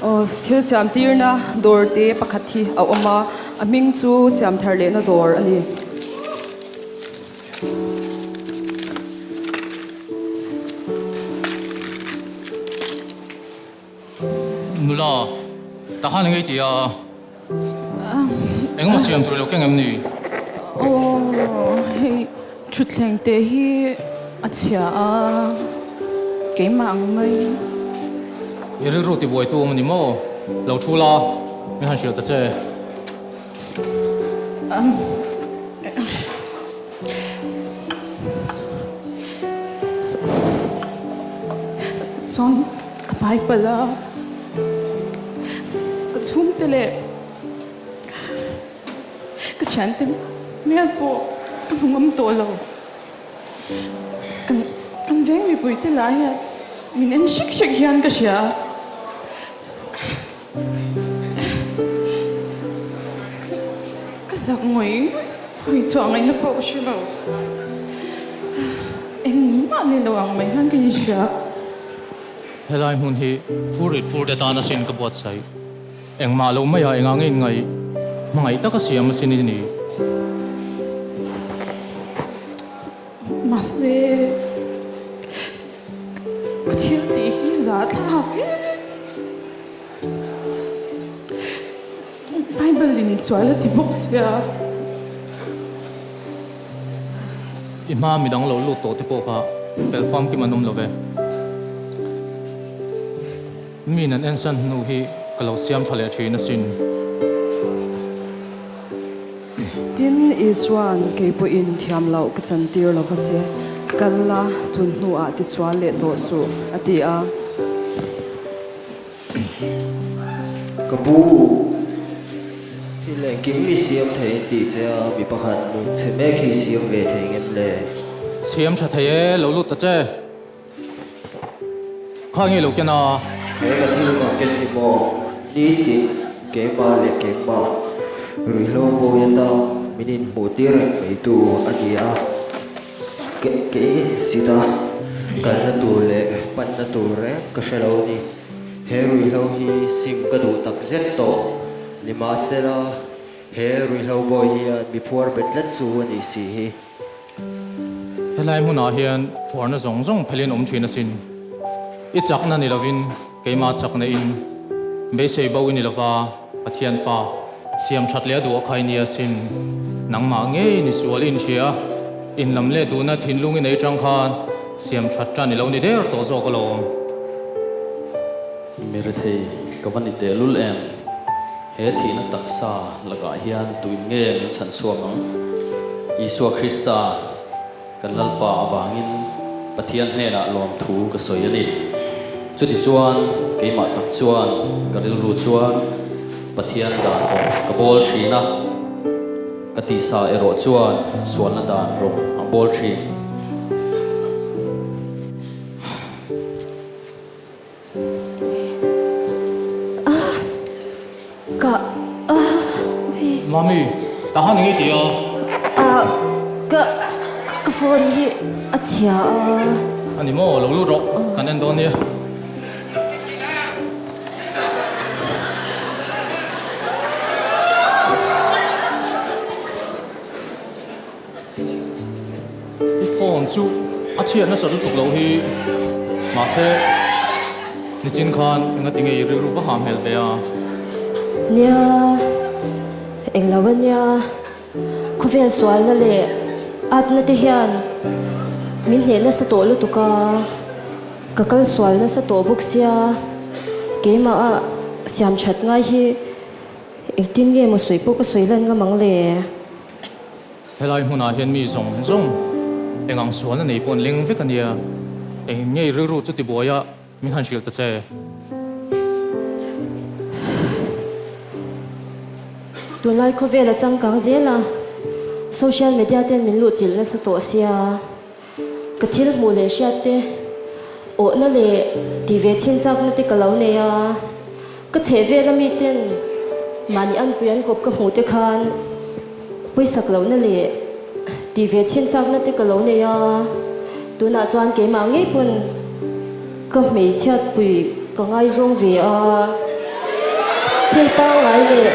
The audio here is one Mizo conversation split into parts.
Aw thil siam tirna dawr te pakhat hi a awm a a hming chu siam thar lehna dawr a ni. Nula, ta khan engei ti a? Engemaw siam tur i lo keng em ni? Aw, hei thutthleng te hi a chhia a, keimah ang mai. I rilru tibuaitu awm a ni maw? Lo thu la, min han hrilh ta che. Sawn ka pai palh a, ka chhungte leh ka thiante hmel pawh ka hmu ngam tawh lo. Kan veng mipuite lah hian min en hrek hrek hian ka hria a. Ka zak ngawih ngawih hawi chhuah ngaihna pawh ka hre lo. Engmah ni lo ang mai hian ka inhria. Helai hmun hi phur rit phur te tan asin ka buatsaih. Engmah lo mai a engah nge inngaih hmangaih taka siam asin i ni. Mahse ka thil tih hi za thlak em. Bible in sual a ti bawk sia. I hma midang lo lut tawh te pawh kha fel famkim an awm lo ve. Mi nan ensan hnu hi ka lo siam tha leh thin asin. Tin, Isua'n kei pawhin thiam loh ka chantir lo va che, kal la, tun hnuah tisual leh tawh suh, a ti a. Ka pu, thil engkim i siam thei an tih che a, mi pakhat nun chhe mek hi siam ve thei ngem le? Siam tha thei e, lo lut ta che. Kha nge lo ken a? He ka thil rawn ken hi maw? Nitin keimah leh keimah ruihhlo bawi atan min inhmuh tir reng mai tu a ni a. Ke insit a, kalna tur leh panna tur reng ka hre lo a ni. He ruihhlo hi sim ka duh tak zet tawh. Nimahsela, he ruihhlo bawi hian mi phuar bet tlat chu a nih si hi. Helai hmunah hian phuarna zawng zawng phelin awm thin asin. I chakna ni lovin keimah chakna in beisei bo i ni lova, Pathian fa siam that leh a duh a khai nia sin. Nangmah ngei ni sual i inhria, inlam leh duhna thinlung i nei tang khan siam that tan i lo ni der tawh zawk alawm. Mirethei ka va ni tehlul em? He thihna taksa lakah hian tuin nge min chhan chhuak ang? Isua Krista kan Lalpa avangin Pathian hnenah lawmthu ka sawi a ni. Chutichuan, keimah tak chuan ka rilru chuan Pathian dan rawng ka bawl thin a, ka tisa erawh chuan sualna dan rawng a bawl thin. Ka Mami, tahan eng i ti a? Ka ka phone hi a chhia a. A ni maw, lo lut rawh, kan en dawn nia. I phone chu a chhiat nasa lutuk loh hi, mahse nichin khan enga tinge i rilru va ha hmel ve a? Nia, englo a nia, khawvel sualna leh atna te hian min hneh nasa tawh lutuk a, ka kal sual nasa tawh bawk sia, keimah a siam that ngai hi engtin nge maw sawi pawh ka sawi lan ngam ang le? Helai hmunah hian mi zawng zawng eng ang sualna nei pawh an leng vek a nia. Eng ngei rilru chu tibuaia min han hrilh ta che. Tunlai khawvel a changkang zel a, social media ten min luhchilh nasa tawh sia, ka thil hmuh leh hriat te, awhna leh tih ve chhin chakna te ka lo nei a, ka chheh vel ami ten mahni anpui an kawp ka hmuh te khan pawisak lohna leh tih ve chhin chakna te ka lo nei a, tunah chuan keimah ngei pawn Ka hmeichhiatpui ka ngaizawng ve a, thil pangngai leh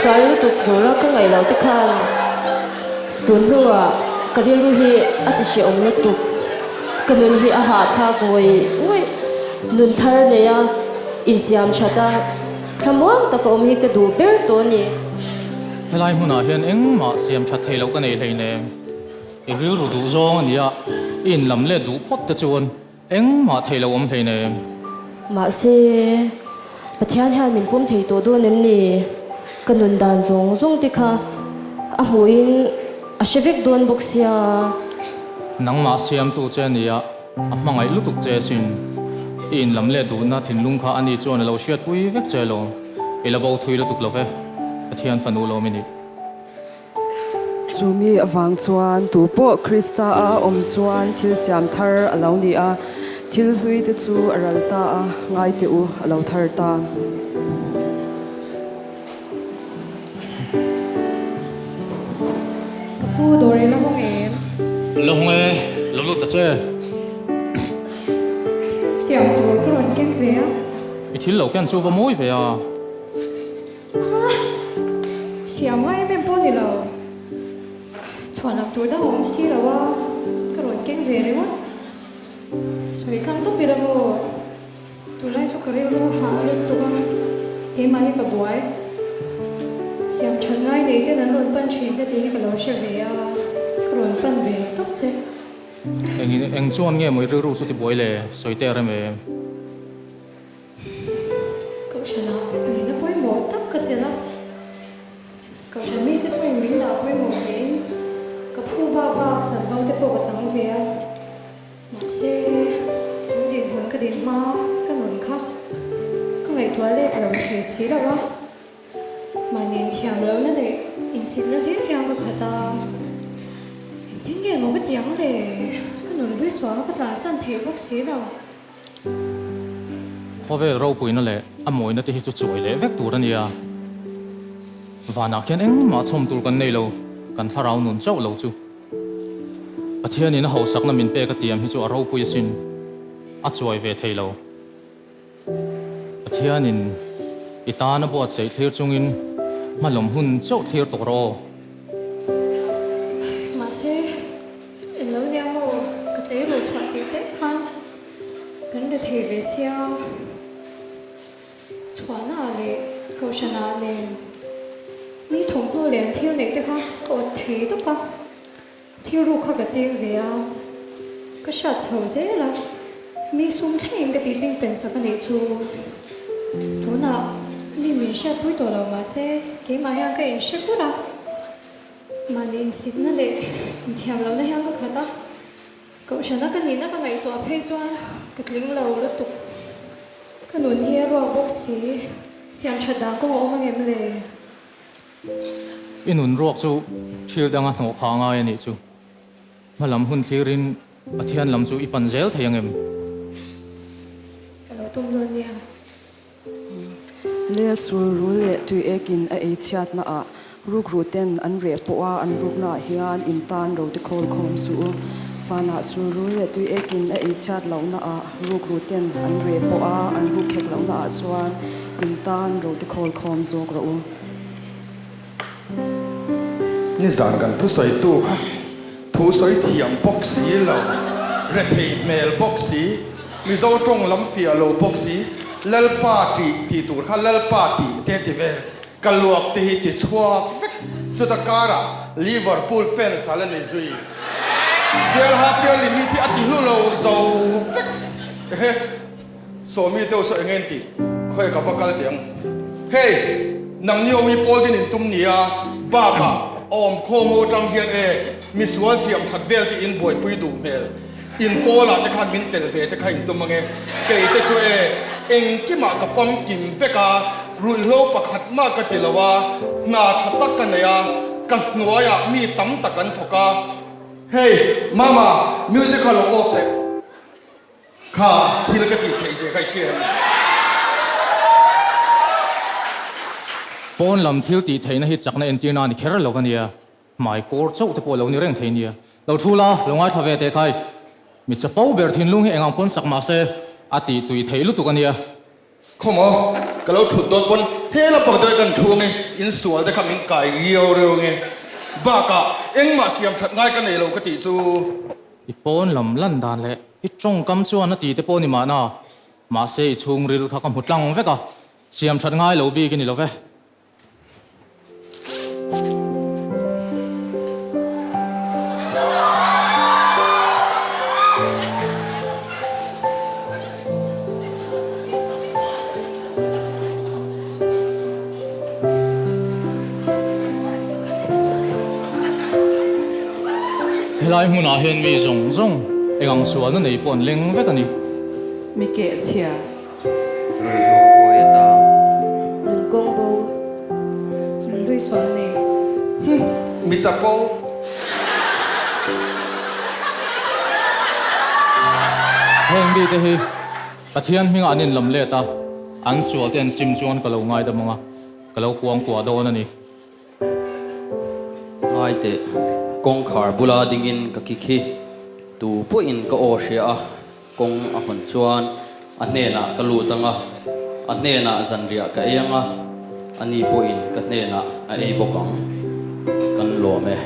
sual lutuk tura ka ngaih loh te khan tun hnuah ka rilru hi a ti hrehawm lutuk. Ka nun hi a hahthlak ngawih ngawih. Nun thar neia insiam that a, thlamuang taka awm hi ka duh ber tawh a ni. Helai hmunah hian engmah siam that theih loh ka nei hleinem. I rilru duh zawng a nia, i inlam let duh phawt te chuan engmah theih lo awm hleinem. Mahse, Pathian hian min pawm thei tawh dawn em ni? Ka nun dan zawng zawng te kha a hmuhin a hre vek dawn bawk sia. Nangmah siamtu che a nia, a hmangaih lutuk che asin. I inlam let duhna thinlung kha ani chuan a lo hriatpui vek che alawm. I la bo thui lutuk lo ve, Pathian fanu lawm i nih. Chu mi avang chuan tu pawh Krista a awm chuan thil siam thar a lo ni a, thil hlui te chu a ral ta a, ngai teh u, a lo thar ta. Ka pu dawr i la hawng em? La hawng e, lo lut ta che. Thil siam tur ka rawn keng ve a. I thil lo ken chu va mawi ve a. Hah! Siam ngai em em pawh ni lo. Chhuan lam tur dang a awm si lo a, ka rawn keng ve ringawt. Sawi tlang tawp ila maw? Tunlai chu ka rilru hah a lut tuk a, keimah hi ka buai. Siam that ngai nei ten an rawn pan thin che tih hi ka lo hre ve a, ka rawn pan ve tawp che. Eng eng chuan nge maw i rilru chu tibuai le? Sawi teh rem em? Kohhranah nihna pawimawh tak ka chelh a, Kohhran mite pawhin min dah pawimawh vein ka phu bak bak chanvo te pawh ka chang ve a, mahse tun dinhmun ka din hma ka nun kha ka ngaihtuah let lo thei si lo a, mahni inthiam lohna leh insitna hlir hian ka khat a, engtin nge maw ka ti ang le, ka nun hlui sual kha ka tlansan thei bawk si lo. Khawvel ropuina leh a mawina te hi chu chuai leh vek tur a nia. Vanah khian engmah chhawm tur kan nei lo, kan thlarau nun chauh lo chu. Pathianin a hausakna min pek a tiam hi chu a ropui asin, a chuai ve thei lo. Pathianin i tan a buatsaih thlir chungin hmalawm hun chauh thlir tawh rawh aw. Mahse, Eng lo nia maw, ka tleirawl chhuah tih te khan kan re thei ve sia. Chhuahna ah leh Kohhran ah nen mi thawmhnaw leh an thil neih te kha ka awt thei tawp a, thil ruk kha ka ching ve a, ka hriat chho zel a, mi sum thlengin ka tih ching pen sak a nih chu. Tunah mi min hriatpui tawh lo mahse keimah hian ka inhre kur a. Mahni insitna leh inthiam lohna hian ka khat a, Kohhrana ka nihna ka ngaihtuah phei chuan ka tling lo lutuk. Ka nun hi a ruak bawk si, siam that dan kawng a awm angem le? I nun ruak chu thil danga hnawh kha a ngai a nih chu. Hma lam hun thlirin Pathian lam chu i pan zel thei angem? Ka lo tum dawn nia. Le sur rul leh tui ekin a ei chhiatna ah rukru ten an reh pawh a an rukna ah hian in tan ro te khawl khawm suh u. Vanah sur rul leh tui ekin a ei chhiat lohna ah rukru ten an reh pawh a an ruk khek lohna ah chuan in tan ro te khawl khawm zawk rawh u. Nizan kan thusawitu kha thusawi thiam bawk si lo, rethei hmel bawk si, Mizo tawng lam fiah lo bawk si, Lalpa tih tih tur kha Lalpa tih te ti vel, ka luak te hi ti chhuak vek, chuta karah Liverpool fans a la ni zui. Fial ha fial limit hi a ti hlu lo zo vek. Ehe, Sawmi deuh saw eng nge tih khawi ka va kal teh ang. Hei, nangni ho hi pawl din in tum nia, bakah awmkhawm ho atang hian e misual siam that vel te in buaipui duh hmel. In pawlah te khan min tel ve te kha in tum ange. Kei te chu e, engkimah ka famkim vek a. Ruihhlo pakhat mah ka ti lo a, hna tha tak ka nei a, ka hnuaiah mi tam tak an thawk a. Hey, Mama, music kha lo off teh. Kha thil ka tih theih zia kha i hria em? Pawn lam thil tih theihna hi chakna entirna a ni kher lo a nia. Hmai kawr chauh te pawh lo ni reng thei nia. Lo thu la, lo ngaithla ve teh khai. Mi chapo ber thinlung hi engang pawn sak mah se, a tih tui theih lutuk a nia. Khawmaw, ka lo thut dawn pawn he lampang te kan thu ange, in sual te kha min kai riau riau ange. Bakah engmah siam that ngai ka nei lo ka tih chu. I pawn lam lan dan leh i tawngkam chuan a ti te pawh ni mahna, mahse i chhungril kha ka hmu tlang vek a, siam that ngai lo bik i ni lo ve. Helai hmunah hian mi zawng zawng eng ang sualna nei pawh an leng vek a ni. Mi kehchhia. Ruihhlo buai a tang. Nun kawng bo. Nun hlui sual nei. Hum, mi chapo. Heng mite hi Pathian hmingah an inlam let a, an sual te an sim chuan ka lo ngaidam ang a, ka lo kuangkuah dawn a ni. Ngai teh, kawngkhar bula dingin ka kik hi. Tu pawhin ka aw hria a, kawng a hawn chuan a hnenah ka lut ang a, a hnenah zanriah ka ei ang a, ani pawhin ka hnenah a ei bawk ang. Kan lawm e.